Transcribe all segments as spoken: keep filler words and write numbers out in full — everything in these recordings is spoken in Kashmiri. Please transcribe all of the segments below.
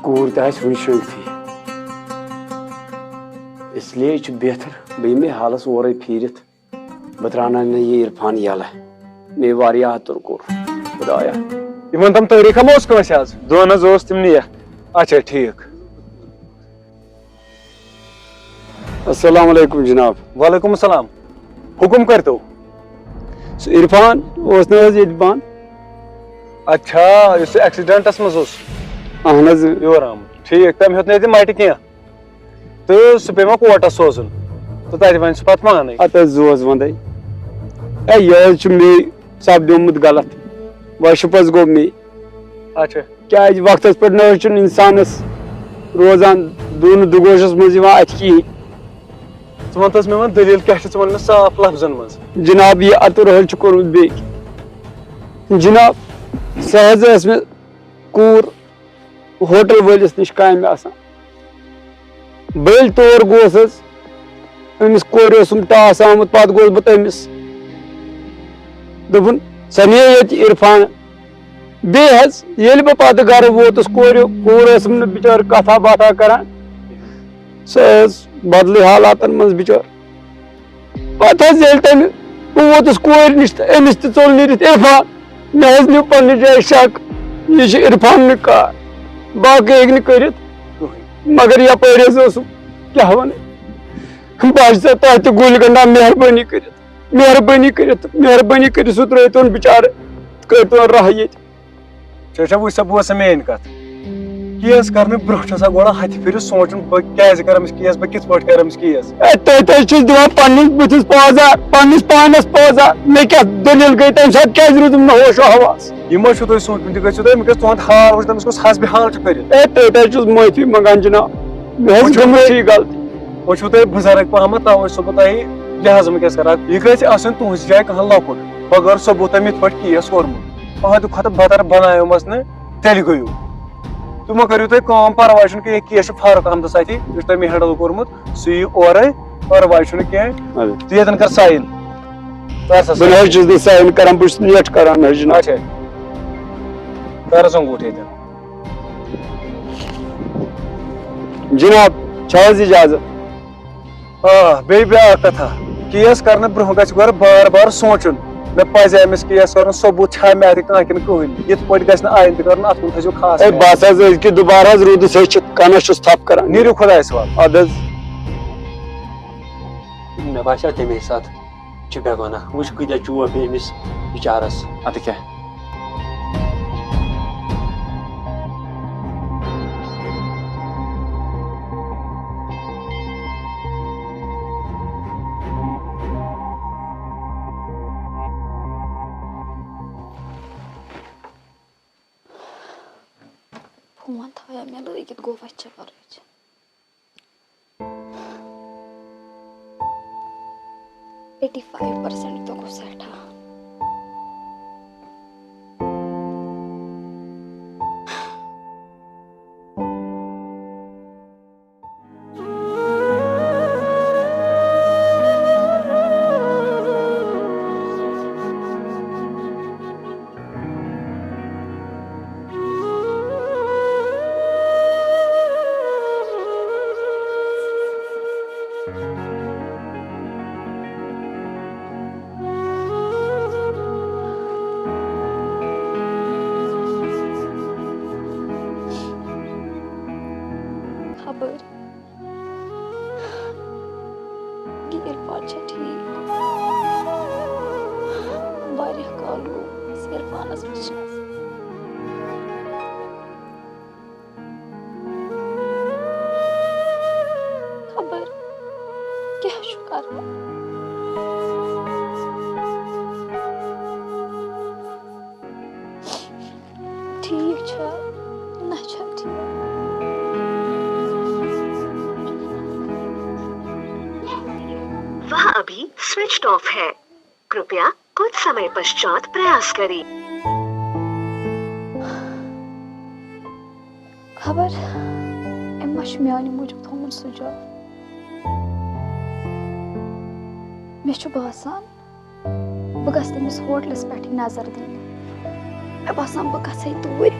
کوٗر تہِ آسہِ وُنہِ شۄنٛگتھٕے۔ اس لیے چھُ بہتر بہٕ یِمہٕ حالس اورَے پھیٖرِتھ۔ بہٕ ترٛاوناو نہٕ یہِ عرفان یَلہٕ۔ مےٚ واریاہ اَتُر کوٚر۔ خۄدایا۔ یِمن تِم تٲریٖخ ما اوس کٲنٛسہِ آز؟ دۄن حظ اوس تِمنٕے یَتھ۔ اچھا، ٹھیٖک۔ السلام علیکم جناب۔ وعلیکم السلام۔ حُکُم کٔرۍتو۔ سُہ عرفان اوس نہٕ حظ ییٚتہِ بنٛد؟ اچھا، یُس سُہ ایکسیڈنٹس منٛز اوس۔ اہن حظ۔ یور آمُت۔ ٹھیٖک، تٔمۍ ہیوٚت نہٕ ییٚتہِ مَٹہِ کینٛہہ۔ تہٕ سُہ پیٚیہِ وۄنۍ کوٹس سوزُن۔ تہٕ تَتہِ وَنہِ سُہ پَتہٕ پانَے۔ اَتھ حظ زُوَس وَندَے۔ اے، یہِ حظ چھُ مے سپدیومُت غلط۔ وۄنۍ شُپَس گوٚو مے۔ اچھا۔ کیٛازِ وقتس پٮ۪ٹھ نہ حظ چھُنہٕ اِنسانس روزان دُن دُگوشس منٛز یِوان اَتھِ کِہیٖنۍ۔ ژٕ وَن تہٕ حظ مےٚ وۄنۍ دٔلیٖل کیٛاہ چھِ، ژٕ وَن مےٚ صاف لفظن منٛز۔ جناب، یہِ اَتُر حظ چھُ کوٚرمُت بیٚیہِ۔ جناب، سۄ حظ ٲس مےٚ کوٗر ہوٹل وٲلِس نِش کامہِ آسان۔ بٔلۍ تور گوس حظ، أمِس کورِ اوسُم ٹاس آمُت، پتہٕ گوس بہٕ تٔمِس۔ دوٚپُن، "ژےٚ نِیے ییٚتہِ عرفان؟" بیٚیہِ حظ، ییٚلہِ بہٕ پتہٕ گرٕ ووتُس، کورِ، کوٗر ٲسٕم نہٕ بِچٲر کتھا باتھا کران۔ سۄ ٲس بدلٕے حالاتن منٛز بِچٲر۔ پتہٕ حظ ییٚلہِ تٔمۍ، بہٕ ووتُس کورِ نِش تہٕ أمِس تہِ ژوٚل نیٖرِتھ عرفان۔ مےٚ حظ نیوٗ پننہِ جایہِ شک، یہِ چھُ عرفان نہٕ کار، باقٕے ہیٚکہِ نہٕ کٔرِتھ۔ مگر یپٲرۍ حظ اوسُم، کیٛاہ وَنہٕ، بہٕ حظ چھُسو تۄہہِ تہِ گُلۍ گنڈا، مہربٲنی کٔرِتھ، مہربٲنی کٔرِتھ، مہربٲنی کٔرِتھ، سُہ ترٛٲیتون بِچارٕ، کٔرۍتون راہ ییٚتہِ۔ ژےٚ چھےٚ وٕچھ سا، بوز سا میٛٲنۍ کَتھ۔ کیس کرنہٕ برٛونٛہہ چھُ آسان گۄڈٕ ہَتہِ پھِرِ سونٛچُن، بہٕ کیٛازِ کرٕ أمِس کیس، بہٕ کِتھ پٲٹھۍ کرٕ أمِس کیس۔ اے، تُہۍ تہِ حظ چھِس دِوان پننِس بٕتھِس پوزار، پننِس پانس پوزار۔ مےٚ کیٛاہ دٔلیٖل گٔے تَمہِ ساتہٕ، کیٛازِ روٗدُم نہٕ ہوش و حواس؟ یہِ ما چھُو تُہۍ سونٛچمُت، یہِ گٔژھِو تُہۍ أمِس کیٛاہ تُہُنٛد حال وٕچھ، أمِس کُس حسبِ حال چھُ کٔرِتھ۔ اے، تُہۍ تہِ حظ چھِس معٲفی منٛگان جناب، مےٚ حظ وٕچھِو گٔمٕژ تُہۍ، یہِ غلطی۔ وۄنۍ چھُو تۄہہِ بُزرگ پہمتھ، تَوَے چھُسو بہٕ تۄہہِ لحاظ وٕنکیٚس کران۔ یہِ گژھِ آسُن تُہٕنٛزِ جایہِ کانٛہہ لۄکُٹ، بغٲر ثبوٗت تَمہِ یِتھ پٲٹھۍ کیس کوٚرمُت۔ تُہنٛدِ کھۄتہٕ بدتر بنایومس نہٕ، تیٚلہِ گٔیِو۔ تُہۍ مہ کٔرِو تُہۍ کٲم، پرواے چھُنہٕ کینٛہہ، یہِ کیس چھُ فاروق احمدس اَتھِ، یُس تۄہہِ مےٚ ہینڈل کوٚرمُت، سُہ یِیہِ اورے، پرواے چھُنہٕ کینٛہہ۔ اَدٕ۔ تہٕ ییٚتٮ۪ن کر ساین۔ کر سا بہٕ نہ حظ ساین۔ چھُس نہٕ ساین کران، بہٕ چھُس نیٹ کران حظ جناب۔ اچھا۔ کر حظ انگوٗٹھ ییٚتٮ۪ن۔ جناب، چھا حظ اجازت؟ آ، بیٚیہِ بیٛاکھ کتھا، کیس کرنہٕ برٛونٛہہ گژھِ گۄڈٕ بار بار سونٛچُن، مےٚ پزِ أمِس کیس کرُن، ثبوٗت چھا مےٚ اَتھِ کانٛہہ کِنہٕ کٕہٕنۍ، یِتھ پٲٹھۍ گژھِ نہٕ آیندٕ کرُن، اَتھ کُن تھٲیزیو خاص اے، خیال۔ بس حظ، أزکہِ دُبارٕ حظ روٗدُس ہیٚچھِتھ، کنس چھُس تھپھ کران۔ نیٖرِو خۄدایس حوالہٕ۔ اَدٕ حظ۔ مےٚ باسیٛو تَمے ساتہٕ چھُ بے گۄناہ، وٕچھ کۭتیٛاہ چوب پیٚیہِ أمِس بِچارس۔ اَدٕ کیٛاہ؟ فون تھایا مےٚ لٲگِتھ، گوٚو وۄنۍ چارٕج۔ ایٹی فایو پٔرسنٹ تہِ گوٚو سٮ۪ٹھاہ۔ خبر یہِ عرفان چھا ٹھیٖک؟ واریاہ کال گوٚو أمِس عرفانس وٕچھنس۔ خبر کیٛاہ چھُ کران؟ ٹھیٖک چھا؟ نہ چھا ٹھیٖک؟ वह अभी स्विच ऑफ है। कृपया कुछ समय पश्चात प्रयास करें। خبر أمۍ ما چھُ میانہِ موٗجوٗب تھوٚومُت سُہ جاب۔ مےٚ چھُ باسان، بہٕ گژھٕ تٔمِس ہوٹلَس پٮ۪ٹھٕے نظر دِنہِ۔ مےٚ باسان، بہٕ گژھٕ ہے توٗرۍ۔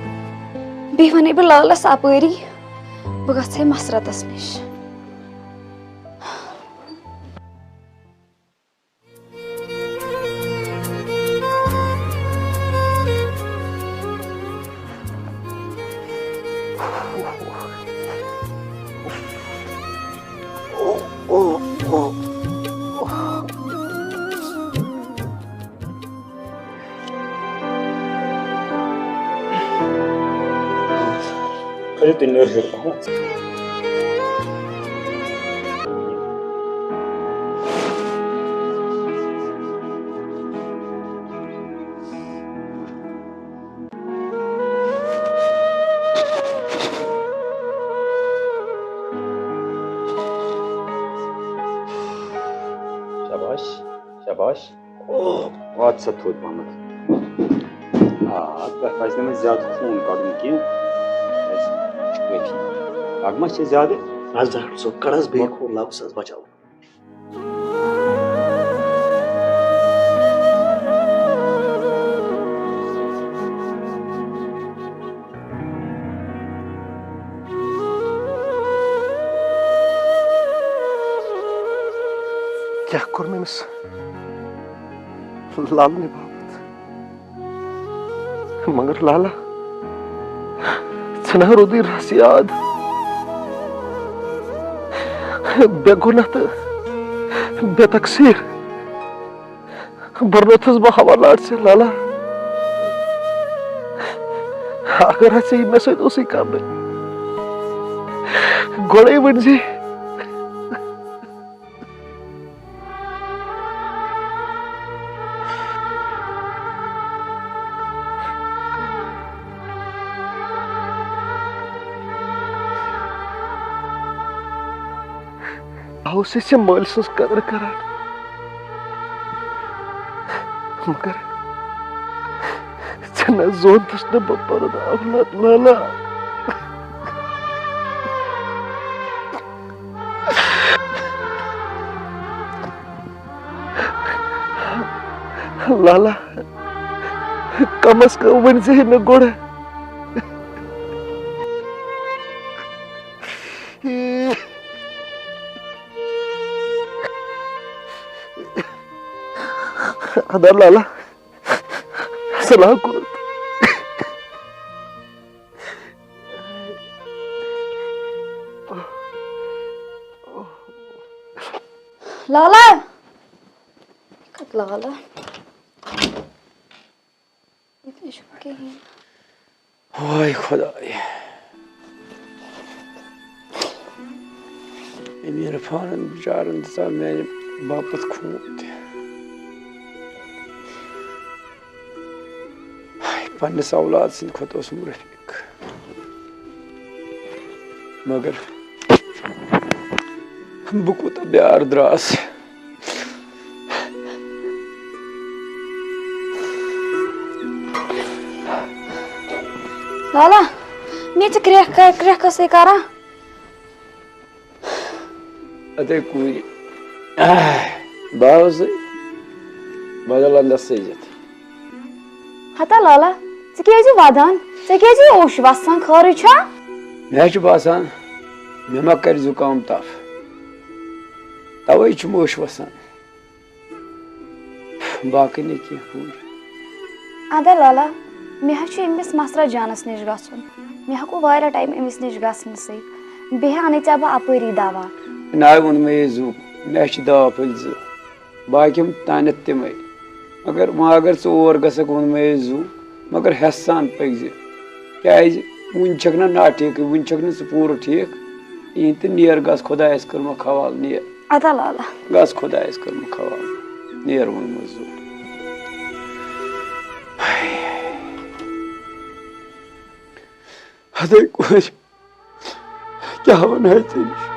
بیٚیہِ وَنَے بہٕ لالَس اَپٲری، بہٕ گژھٕ ہے مسرتس نِش۔ کٔرِو تُہۍ نٔر ہیوٚر پَہَم۔ شاباش، شاباش۔ اوہ، وات سا تھوٚد پہمتھ۔ آ، تۄہہِ پزِ نہٕ وۄنۍ زیادٕ خوٗن کڑُن کینٛہہ۔ بس، کٲفی۔ دگ ما چھِ زیادٕ؟ اَز ڈاکٹر صٲب، کڑ حظ بیٚیہِ خوٗن، لاگُس حظ بچاوُن۔ کیٛاہ کوٚر مےٚ أمِس لالنہِ باپتھ؟ مگر لالا، ژےٚ نہ روٗدُے رس یاد۔ بے گۄناہ تہٕ بے تقصیر۔ بنوتھس بہٕ حوالات ژےٚ لالا۔ اگر ہا ژےٚ یہِ مےٚ سۭتۍ اوسُے کرنٕے، گۄڈے ؤنۍ زِ۔ اوس أسۍ ژےٚ مٲلۍ سٕنٛز قدر کران، مگر ژےٚ نہ زونتس نہٕ بہٕ پنُن اولاد لالا۔ لالا، کم از کم ؤنۍ زِ ہے مےٚ گۄڈٕ۔ ادا لالا، سلام کوٚرُتھ۔ لالا، یہِ کتھ لالا؟ ییٚتہِ چھُنہٕ کِہیٖنۍ۔ واے خۄداے۔ أمۍ عرفانن بِچارن دِژاو میانہِ باپتھ خوٗن تہِ۔ ہاے، پننِس اولاد سٕنٛدِ کھۄتہٕ اوسُم رفیق۔ مگر بہٕ کوٗتاہ بیار درٛاس۔ لالا، مےٚ چھِ کرٛٮ۪کھ، کرٛٮ۪کھ ٲسٕے کران۔ اتے کوٗرِ، بہٕ آوُس بدل اندس سٔجِتھ۔ ہتا لالا، ژٕ کیازِ ودان؟ ژےٚ کیازِ اوش وسان؟ خٲرٕے چھا؟ مےٚ چھُ باسان، مےٚ ما کرِ زُکام تپھ، توے چھُم اوش وسان۔ باقٕے نہٕ کینٛہہ کوٗر۔ ادا لالا، مےٚ حظ چھُ أمِس مسرت جانس نِش گژھُن۔ مےٚ حظ گوٚو واریاہ ٹایم أمِس نِش گژھنسٕے۔ بیٚیہِ انے ژےٚ بہٕ اپٲری دوا۔ ناے ووٚن مےٚ یہِ زُو، مےٚ چھِ دوا پھٔلۍ زٕ۔ باقین تانٮ۪تھ تِمے۔ مگر وۄنۍ اگر ژٕ اور گژھکھ ووٚن مےٚ یہِ زُو، مگر ہٮ۪س سان پٔکۍ زِ۔ کیازِ وُنہِ چھکھ نہ نا ٹھیٖکٕے، وُنہِ چھکھ نہٕ ژٕ پوٗرٕ ٹھیٖک کِہیٖنۍ تہٕ نیر گژھ خۄدایس کٔرمکھ حوالہٕ نیر۔ ادا لالا۔ گژھ خۄدایس کٔرمٕژ حوالہٕ۔ نیر ووٚنمُت زُو۔ ہتے کورِ، کیٛاہ وَنہٕ ہے ژےٚ نِش؟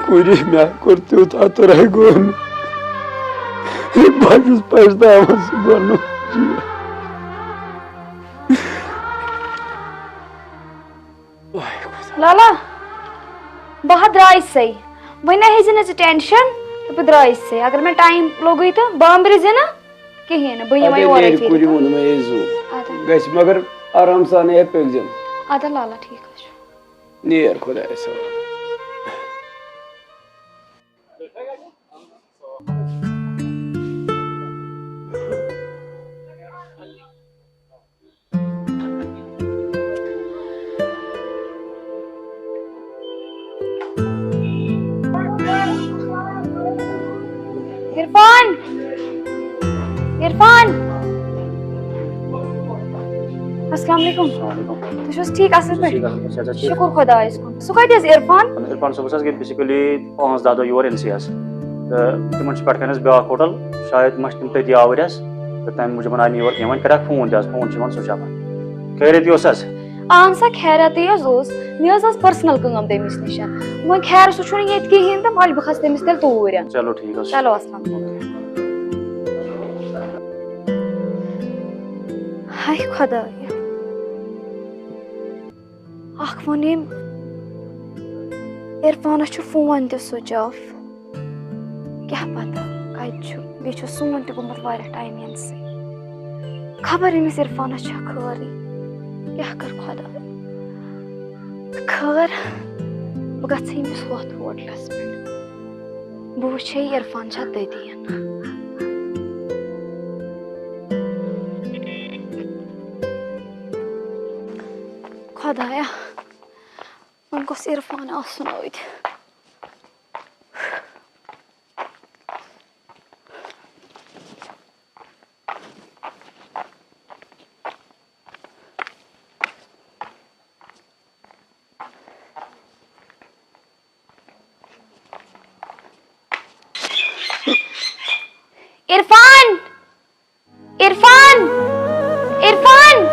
کورِ، مےٚ کوٚر تیوٗتاہ تُرہے گوٚو مےٚ۔ بہٕ چھُس پَشتاوان سُہ گۄڈٕنیُک چیٖز۔ لالا، بہٕ ہا درٛایسَے۔ وۄنۍ نہ ہیٚزِ نہٕ ژٕ ٹٮ۪نشَن تہٕ بہٕ درٛایسَے۔ اگر مےٚ ٹایم لوٚگُے تہٕ بامبرِ زِ نہٕ کِہیٖنۍ نہٕ، بہٕ یِمَے اَدٕ اورَے نیرِ پھیٖرِتھ۔ کوٗرِ ووٚن مےٚ یہِ زُو۔ اَدٕ۔ گژھِ مگر آرام سانٕے ہے پٔکۍ زٮ۪م۔ اَدٕ لالا، ٹھیٖک حظ چھُ۔ نیر خۄدایَس حوالہٕ۔ عرفان! عرفان! السلام علیکم۔ السلام علیکم۔ تُہۍ چھِو حظ ٹھیٖک، اَصٕل پٲٹھۍ؟ ٹھیٖک، اَصٕل پٲٹھۍ، صحت چھا ٹھیٖک؟ شُکُر خۄدایَس کُن۔ سُہ کَتہِ حظ عرفان؟ عرفان صٲب حظ گٔے basically پانٛژھ دَہ دۄہ یور این سی یَس۔ تہٕ تِمَن چھِ پٮ۪ٹھ کَنٮ۪س بیٛاکھ ہوٹل، شاید ما چھِ تِم تٔتی آوٕرۍ حظ۔ تہٕ تَمہِ موٗجوٗب آیہِ نہٕ یور کینٛہہ۔ وۄنۍ کَرَکھ فون تہِ حظ، فون چھِ یِوان سُچ آف۔ خیریت اوس حظ؟ اہن سا، خیرتٕے حظ اوس۔ مےٚ حظ ٲس personal کٲم تٔمِس نِش۔ وۄنۍ خیر، سُہ چھُنہٕ ییٚتہِ کِہیٖنۍ تہٕ وَلہٕ بہٕ کھَسہٕ تٔمِس تیٚلہِ توٗرۍ۔ چلو ٹھیٖک حظ چھُ۔ چلو، السلام علیکم۔ ہاے خۄدایا۔ اکھ ووٚن أمۍ، عرفانس چھُ فون تہِ سُچ آف۔ کیٛاہ پتہ کتہِ چھُ، بیٚیہِ چھُ سون تہِ گوٚمُت واریاہ ٹایم یِنسٕے۔ خبر أمِس عرفانس چھا خٲرٕے، کیٛاہ کر خۄدایا۔ خٲر، بہٕ گژھٕ أمِس ہۄتھ ہوٹلس پٮ۪ٹھ، بہٕ وٕچھے عرفان چھا تٔتی۔ خۄدایا، وۄنۍ گوٚژھ عرفان آسُن أتۍ۔ عرفان! عرفان! عرفان!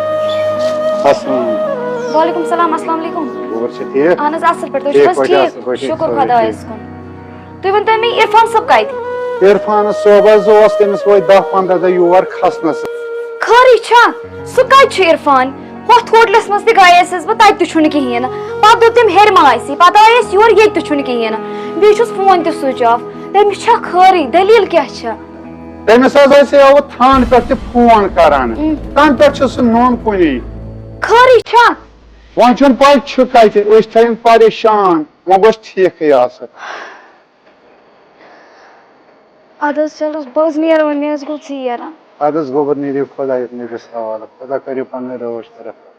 السلام علیکم۔ وعلیکم السلام، السلام علیکم۔ خبر چھا ٹھیٖک؟ اہن حظ، اَصٕل پٲٹھۍ۔ تُہۍ چھِو ٹھیٖک حظ پٲٹھۍ، ٹھیٖک؟ اَصٕل پٲٹھۍ، شُکُر سٲری خۄدایَس ٹھیٖک۔ کُن۔ تُہۍ ؤنۍ تو مےٚ، عرفان صٲب کَتہِ؟ عرفان صٲب حظ اوس، تٔمِس وٲتۍ دَہ پنٛداہ دۄہ یور کھَسنَس۔ خٲرٕے چھا؟ سُہ کَتہِ چھُ عرفان؟ ہۄتھ ہوٹلَس منٛز تہِ گٔیَس بہٕ، تَتہِ تہِ چھُنہٕ کِہیٖنۍ نہٕ۔ پَتہٕ دوٚپ تٔمۍ، ہیٚرِ ما آسہِ؟ پَتہٕ آیَس یورٕ، ییٚتہِ تہِ چھُنہٕ کِہیٖنۍ نہٕ۔ بیٚیہِ چھُس فون تہِ سُچ آف۔ تٔمِس چھا خٲرٕے؟ دٔلیٖل کیٛاہ چھےٚ؟ تٔمِس حظ ٲسۍ یَوٕ تھانہٕ پٮ۪ٹھ تہِ فون کران۔ اۭں۔ تَنہٕ پٮ۪ٹھ چھُ سُہ نوٚن کُنی۔ خٲرٕے چھا؟ وۄنۍ چھُنہٕ پَے چھُ کَتہِ، أسۍ تھٲیِن پریشان، وۄنۍ گوٚژھ ٹھیٖکھٕے آسُن۔ اَدٕ حظ چلو، بہٕ حظ نیرٕ وۄنۍ، مےٚ حظ گوٚو ژیر۔ اَدٕ حظ گوٚبُر، نیٖرِو خۄدایَس نبِس حوالہٕ، خۄدا کٔرِو پَنٕنۍ رٲچھ تہٕ رحمت۔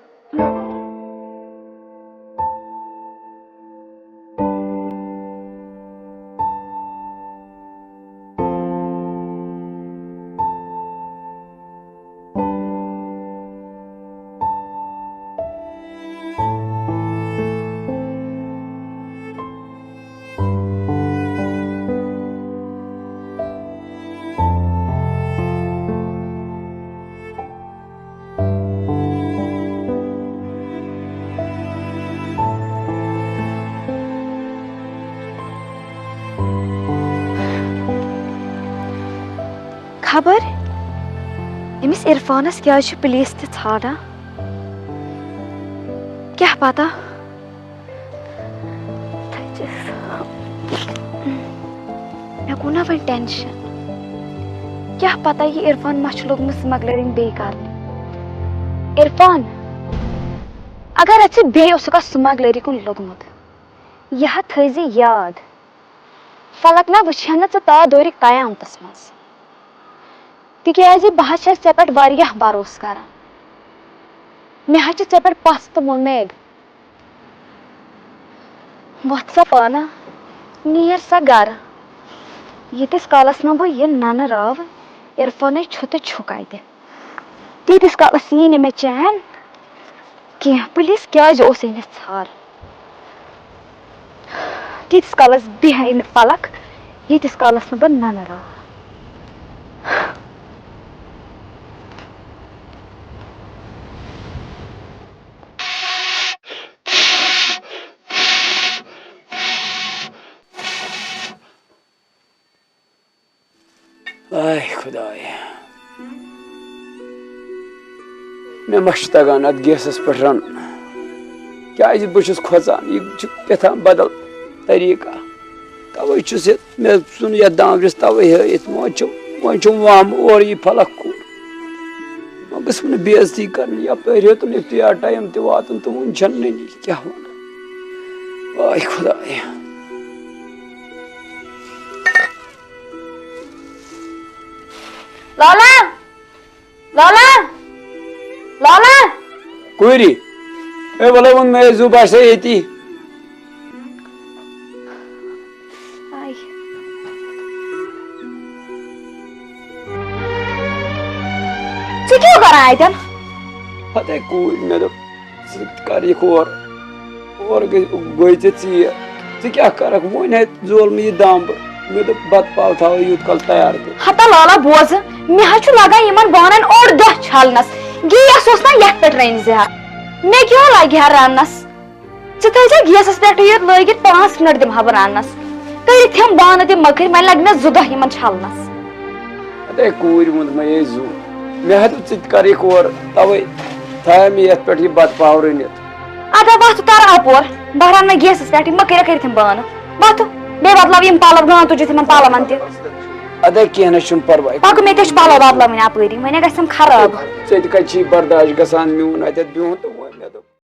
خبر أمِس عرفانس کیازِ چھِ پولیس تہِ ژھانڈان؟ کیٛاہ پتہ۔ تھٔچِس۔ مےٚ گوٚو نا وۄنۍ ٹینشن۔ کیٛاہ پتہ یہِ عرفان ما چھُ لوٚگمُت سمگلرنگ بیٚیہِ کرنہِ۔ عرفان، اگر ژےٚ بیٚیہِ اوسُکھ اتھ سمگلری کُن لوٚگمُت، یہِ ہا تھٲیزِ یاد۔ فلک نا وٕچھِ ہا نہٕ ژٕ تادورِ قیامتس منٛز۔ تِکیازِ بہٕ حظ چھَس ژےٚ پٮ۪ٹھ واریاہ بھروسہٕ کران۔ مےٚ حظ چھِ ژےٚ پٮ۪ٹھ پژھ تہٕ وۄمید۔ وۄتھ سا پانہٕ، نیر سا گرٕ۔ ییٖتِس کالس نہٕ بہٕ یہِ ننہٕ راوٕ، عرفانٕے چھُ تہٕ چھُ کتہِ۔ تیٖتِس کالس یی نہٕ مےٚ چین کینٛہہ۔ پُلیٖس کیٛازِ اوس أمِس ژھار؟ تیٖتِس کالس بیٚہہِ نہٕ فلک، ییٖتِس کالس نہٕ بہٕ ننہٕ راوٕ۔ آے خۄدایا، مےٚ ما چھُ تگان اتھ گیسس پٮ۪ٹھ رنُن؟ کیازِ بہٕ چھُس کھۄژان، یہِ چھُ کیٛاہ تام بدل طریٖقہ۔ توے چھُس یہِ، مےٚ ژھُن یتھ دامرِس توے ہٲیِتھ۔ وۄنۍ چھُ، وۄنۍ چھُم وم اورٕ یہِ فلک کُن۔ گٔژھٕم نہٕ بے عزتی کرٕنۍ، یپٲرۍ ہیوٚتُن اِفتار ٹایم تہِ واتُن تہٕ وُنہِ چھَنہٕ نٔنی، کیٛاہ وَنہٕ؟ آے خۄدایا۔ لالا! لالا! لالا! کوٗری! اے، وَلَے ووٚن مےٚ، زُو باسے ییٚتی۔ آے۔ ژٕ کیٛاہ کران اَتٮ۪ن؟ ہتے کوٗرۍ، مےٚ دوٚپ، ژٕ کر یِکھ اور؟ اور گٔے، گٔے ژےٚ ژیٖر۔ ژٕ کیٛاہ کرکھ؟ وۄنۍ ہے زول مےٚ یہِ دامبُر۔ مےٚ دوٚپ، بتہٕ پاو تھاوو یوٗت کال تیار کٔرِتھ۔ ہتا لالا بوزٕ، مےٚ حظ چھُ لگان یِمن بانن اوٚڑ دۄہ چھلنس۔ گیس اوس نا یتھ پٮ۪ٹھ رٔنۍ زِ ہا۔ مےٚ کیٛاہ لگہِ ہا رننس؟ ژٕ تھٲیزِ گیسَس پٮ۪ٹھٕے یوت لٲگِتھ، پانٛژھ مِنَٹ دِمہٕ ہا بہٕ رَننَس۔ کٔرِتھ یِم بانہٕ تہِ مٔکٕرۍ، وۄنۍ لَگہِ مےٚ زٕ دۄہ یِمَن چھَلنَس۔ اَدے کوٗرۍ ووٚن مےٚ یے زُو، مےٚ ہا دوٚپ ژٕ تہِ کَرٕکھ اورٕ، تَوَے تھایے مےٚ یَتھ پٮ۪ٹھ یہِ بَتہٕ پاو رٔنِتھ۔ اَدٕ وَتھ تَر اَپور، بہٕ رَنہٕ وۄنۍ گیسَس پٮ۪ٹھٕے، مٔکٕرۍ کٔرِتھ یِم بانہٕ۔ وَتھ، بیٚیہِ بَدلاو یِم پَلَو، گانٛتہٕ چھُتھ یِمَن پَلوَن تہِ۔ اَدے کینٛہہ نہ چھُنہٕ پَرواے۔ پَکہٕ، مےٚ تہِ چھِ پَلَو بَدلاوٕنۍ اَپٲری، وۄنۍ گژھِ یِم خراب۔ ژےٚ تہِ کَتہِ چھی برداش گژھان میون اَتٮ۪تھ بِہُن تہٕ